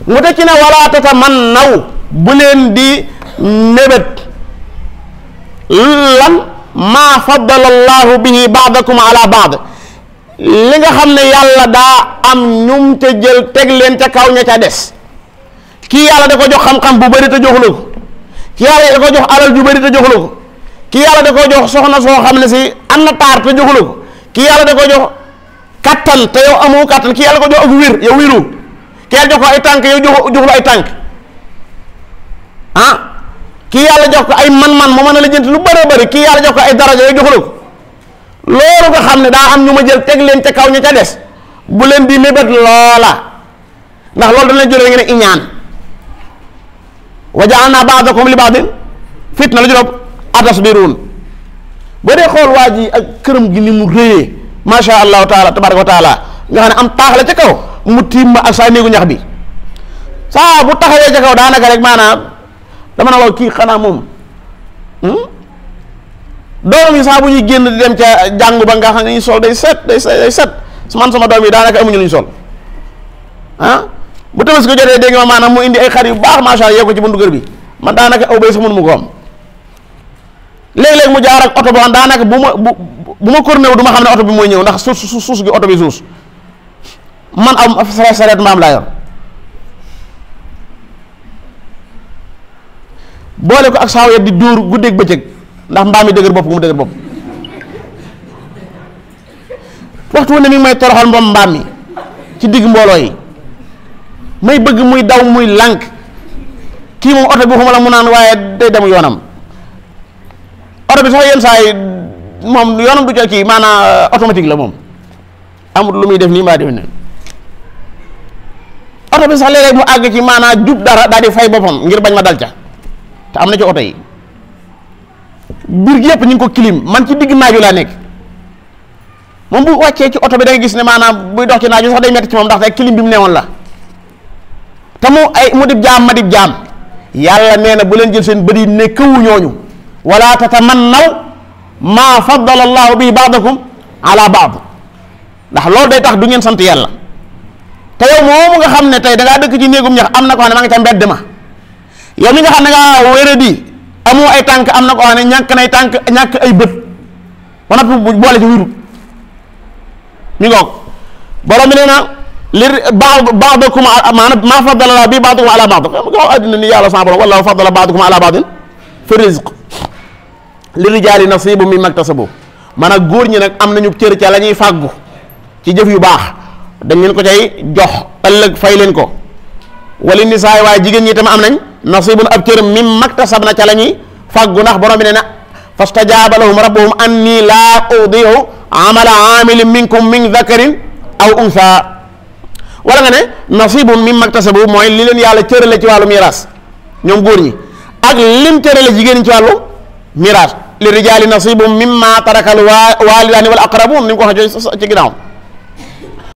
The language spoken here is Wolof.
mu teg ci ne wala tatamannaw bu leen di mébét lan maa faddala allahu bihi baadakum ala baad li nga xam ne yàlla daa am ñum te jël teg leen ca kaw ña ca des. kii yàlla da ko jox xam-xam bu bëri te joxula ko kii yàlla da ko jox alal ju bëri te joxula ko kii yàlla da ko jox soxna soo xam ne si am na taar te joxula ko kii yàlla da ko jox kattan te yow amoo kattan kii yàlla ko jox ak wér yow wéru kii yàlla jox ko ay tànk yow joxula ay tànk ah kii yàlla jox ko ay man-man mu mën a lijjanti lu bëri bëri kii yàlla jox ko ay daraja yow joxula ko loolu nga xam ne daa am ñu ma jël teg leen ca kaw ña ca des bu leen di mébét loola ndax loolu dañ leen jëlee ngeen iñaan wa ja'alna ba'dakum li ba'din fitna la juróom atasbiruun boo dee xool waa ji ak këram gi ni mu réyee masha allahu taala tabaraka wa taala nga xam ne am taax la ca kaw mu tiim ma ak saa néegu ñax bi saa bu taxawee ca kaw daanaka rek maanaam dama na wax kii xanaa moom doom yi saa bu ñuy génn di dem ca jàngu ba nga xam ne ñu sol day set man sama doom yi daanaka amuñu lu ñu sol bu Tabaski ko jotee dégg ma maanaam mu indi ay xar yu baax macha allah yee ko ci buntu kër bi man daanaka aw bay sax mënu mu ko am léeg-léeg mu jaar ak oto boo xam daanaka bu ma corné wu du ma xam ne oto bi mooy ñëw ndax suus gi oto bi suus man am sareet mbaam laa yor boole ko ak saaw yet di dóor guddeeg bëccëg ndax mbaam yi dëgër bopp mu dëgër bopp waxtu wu ne mi ngi may toroxal mbaam mi ci digg mbooloo yi may bëgg muy daw muy lànk kii moom oto bi xuma la mu naan waaye day dem yoonam oto bi sax yenn saa yi moom yoonam du ca kii maanaam automatique la moom amul lu muy def nii mbaa def ne oto bi sax léeg-léeg mu àgg ci maanaam jub dara daal di fay boppam ngir bañ ma dal ca te am na ci oto yi biir gi yëpp ñu ngi ko clim man ci digg naaju laa nekk moom bu wàccee ci oto bi da nga gis ne maanaam buy dox ci naaju sax day metti ci moom ndax te clim bi mu newoon la te mu dib jaam ma dib jaam yàlla nee na bu leen jël seen bët yi ne këwu ñooñu wala tatamannaw maa faddala allahu bi baadakum ala baad ndax loolu day tax du ngeen sant yàlla te yow moomu nga xam ne tey da ngaa dëkk ci néegum ñax am na ko xam ne ma nga ca mbedd ma yow mi nga xam ne nga wéradi amoo ay tànk am na ko xam ne ñàkk nay tànk ñàkk ay bët ba noppi bu boole ci wiru mi ngoog borom bi nee na li ba'dakum maanaam maa faddala bi ba'dakum ala ba'd nga addina ni yàlla sa borom wallahu faddala ba'dakum ala ba'din fi rizq li rijaali nasibu mimma iktasabu maanaam góor ñi nag am nañu cër ca la ñuy fàggu ci jëf yu baax dañ leen ko cay jox ëllëg fay leen ko wali nisaay waaye jigéen ñi tam am nañ nasibun ab cër mimma iktasabna ca la ñuy fàggu ndax borom bi nee na fastajaaba lahum rabbuhum anni laa udi'u amala aamilin minkum min dhakarin aw untha wala nga ne nasibun mimma iktasabu mooy li leen yàlla cërale ci wàllu miraas ñoom góor ñi ak lim cërale jigéen ñi ci wàllu miraas li rijaali nasibun mimma tarakal waalidaani wal aqrabun ni mu ko waxee ci ginnaaw